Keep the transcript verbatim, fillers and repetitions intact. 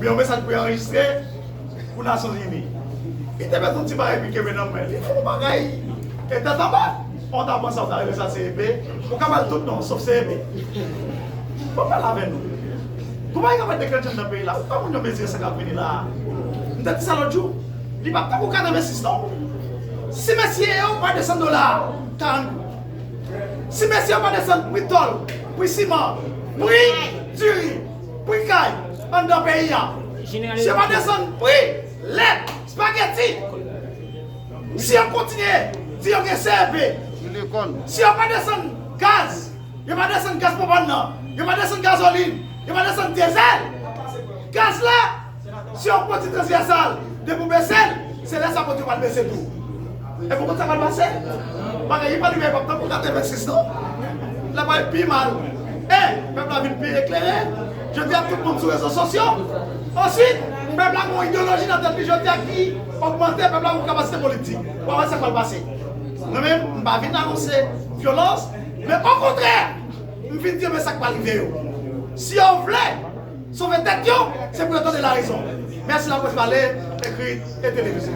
Yon mesaj pou yo anrejistre pou Nasyonzini. Li te met yon ti bagay pi kenbe nan men. Li fè yon bagay. E tèt anba. On ta pran sa, ou ta rele sa C E P. Ou ka ba l tout non, sof C E P. Bon, pale avè nou. Gon bagay k ap fèt de kretyen nan peyi la. Ou pa konn yon mezi sa k ap vini la. M te di sa lòt jou. Li p ap tankou katrevensis non. Si mesye yo pa desann dola a, karant goud. Si mesye yo pa desann pri tòl, pri siman, pri diri, pri kay anndan peyi a. Si yo pa desann pri lèt, espageti. Si yo kontinye di yo gen C E P. Si yo pa desann gaz, yo pa desann gaz pwopàn nan, yo pa desann gazolin, yo pa desann dyezèl. Gaz la, se yon pwodui transvèsal. Depi w bese l, se lè sa pwodui yo pral bese tou. E pou konn sa pral pase? Bagay yo pral rive p ap tankou katrevensis non. L ap pral pi mal. E pèp la vin pi eklere. Jodi a tout moun sou rezo sosyo. Answit, pèp la gen yon ideyoloji nan tèt li jodi a ki ogmante, pèp la gen yon kapasite politik. W a wè sa k pral pase. Mwen menm, m pa vin anonse vyolans, men okontrè, m vin di yo men sa k pral rive yo. Si yo vle sove tèt yo, se pou yo tande larezon. Mèsi laprès pale, ekri e televize.